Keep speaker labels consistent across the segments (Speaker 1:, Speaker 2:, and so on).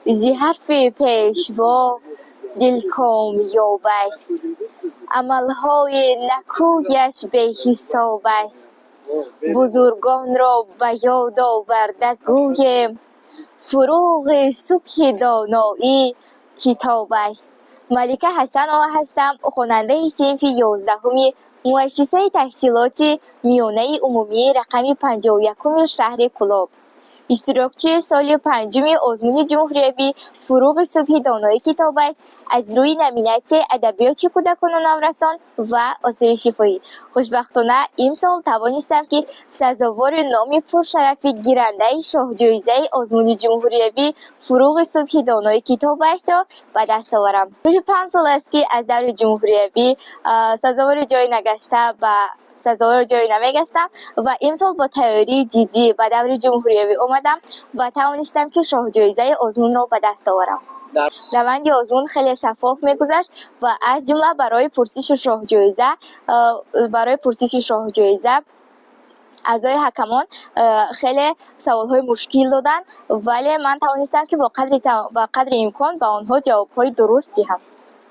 Speaker 1: Зи ҳарфи пешво дил комёб аст, амалҳои накӯяш беҳисоб аст. Бузургонро ба ёд оварда гӯем: фурӯғи субҳи доноӣ китоб аст. Малика Ҳасанова ҳастам, хонандаи синфи 11-уми муассисаи таҳсилоти миёнаи умумии рақами 51-уми шаҳри Кӯлоб, иштирокчии соли панҷуми озмуни ҷумҳуриявӣ «Фурӯғи субҳи доноӣ китоб аст» аз рӯи номинатсияи адабиёти кӯдакону наврасон ва осори шифоҳӣ. Хушбахтона, имсол тавонистам, ки сазовори номи пуршарафи гирандаи шоҳҷоизаи озмуни ҷумҳуриявӣ «Фурӯғи субҳи доноӣ китоб астро ба даст оварам. Тӯли 5 сол аст, ки аз даври ҷумҳуриявӣ сазовори ҷой нагашта ба сазовори ҷой намегаштам ва имсол бо тайёрии ҷиддӣ ба даври ҷумҳуриявӣ омадам ва тавонистам, ки шоҳҷоизаи озмунро ба даст оварам. Раванди озмун хеле шаффоф мегузашт ва аз ҷумла барои пурсиши шоҳҷоиза аъзои ҳакамон хеле саволҳои мушкил доданд, вале ман тавонистам, ки ба қадри имкон ба онҳо ҷавобҳои дуруст диҳам.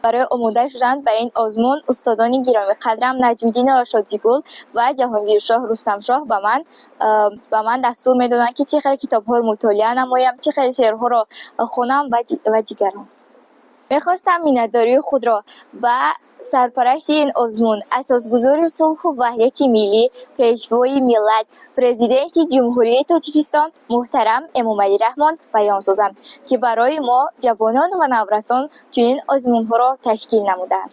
Speaker 1: Барои омода шудан ба ин озмун устодони гиромиқадрам Наҷмиддинова Шодигул ва Ҷаҳонгиршоҳ Рустамшоҳ ба ман дастур медоданд, ки чӣ хел китобҳоро мутолиа намоям, чӣ хел шеърҳоро хонам ва дигарон. Мехостам миннатдории худро ба сарпарасти ин озмун, асосгузори сулҳу ваҳдати миллӣ, Пешвои миллат, Президенти Ҷумҳурии Тоҷикистон муҳтарам Эмомалӣ Раҳмон баён созам, ки барои мо, ҷавонон ва наврасон, чунин озмунҳоро ташкил намуданд.